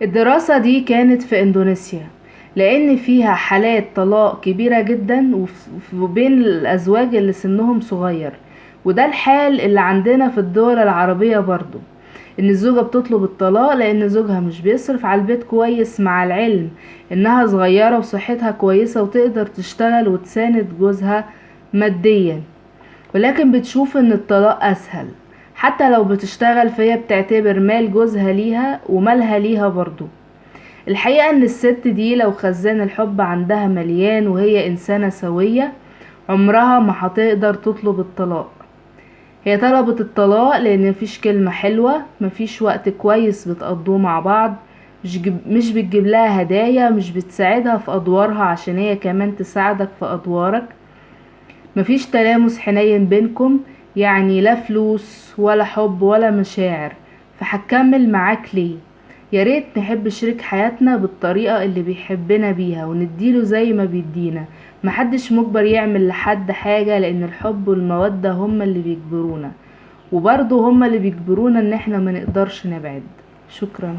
الدراسة دي كانت في اندونيسيا، لان فيها حالات طلاق كبيرة جدا وبين الازواج اللي سنهم صغير، وده الحال اللي عندنا في الدول العربية برضو، ان الزوجة بتطلب الطلاق لان زوجها مش بيصرف على البيت كويس، مع العلم انها صغيرة وصحتها كويسة وتقدر تشتغل وتساند جوزها ماديا، ولكن بتشوف ان الطلاق اسهل. حتى لو بتشتغل فهي بتعتبر مال جوزها ليها ومالها ليها برضو. الحقيقة ان الست دي لو خزان الحب عندها مليان وهي انسانة سوية عمرها ما هتقدر تطلب الطلاق. هي طلبت الطلاق لان مفيش كلمة حلوة، مفيش وقت كويس بتقضوه مع بعض، مش بتجيب لها هدايا، مش بتساعدها في ادوارها عشان هي كمان تساعدك في ادوارك، مفيش تلامس حنين بينكم، يعني لا فلوس ولا حب ولا مشاعر، فهتكمل معاك ليه؟ يا ريت نحب شريك حياتنا بالطريقة اللي بيحبنا بيها ونديله زي ما بيدينا. محدش مجبر يعمل لحد حاجة، لان الحب والمودة هما اللي بيجبرونا، وبرضه هما اللي بيجبرونا ان احنا ما نقدرش نبعد. شكرا.